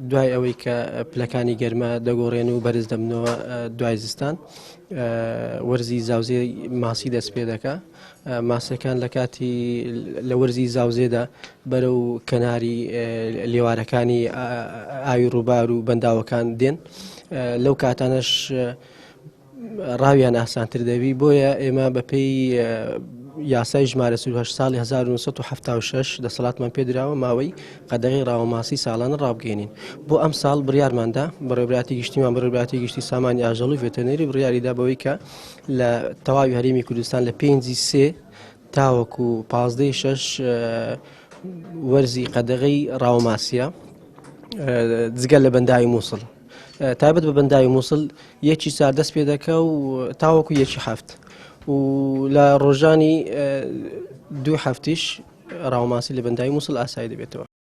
دوای ئەوەی کە پلەکانی گەرما دەگۆڕێن و بەرز دەبنەوە دوای زستان وەرزی زاوزێ ماسی دەست پێ دەکا ماسیەکان لە کاتی لە وەرزی زاوزێدا بەرەو کەناری لێوارەکانی ئاوی ڕووبار و بەنداوەکان دێن لەو کاتانەش ڕاویان ئاسانتر دەبی بۆیە ئێمە بەپێی یاسای ژمارە 38 ساڵی 1970 دەسەڵاتمان پێدراوە ماوەی قەدەغی ڕاوەماسی ساڵانە ڕابگەێنین بۆ ئەم ساڵ بڕیارماندا بەڕێوەبەرایەتی گشتیمان بەڕێوەبەرایەتی گشتی سامانی ئاژەڵ و ڤێتەرنەری بڕیاریدا بەوەی کە لە تەواوی هەرێمی کوردستان لە پێنجی سێ تاوەکو پازدەی شەش وەرزی قەدەغەی ڕاوەماسیە جگە لە بەنداوی مووسڵ تایبەت بە بەنداوی مووسڵ یەکی چار دەست پێ دەکە و تاوەکو یەکی هەفت و لە ڕۆژانی دوو هەفتیش ڕاوماسی لە بەنداوی مووسڵ ئاسایی دەبێتەوە.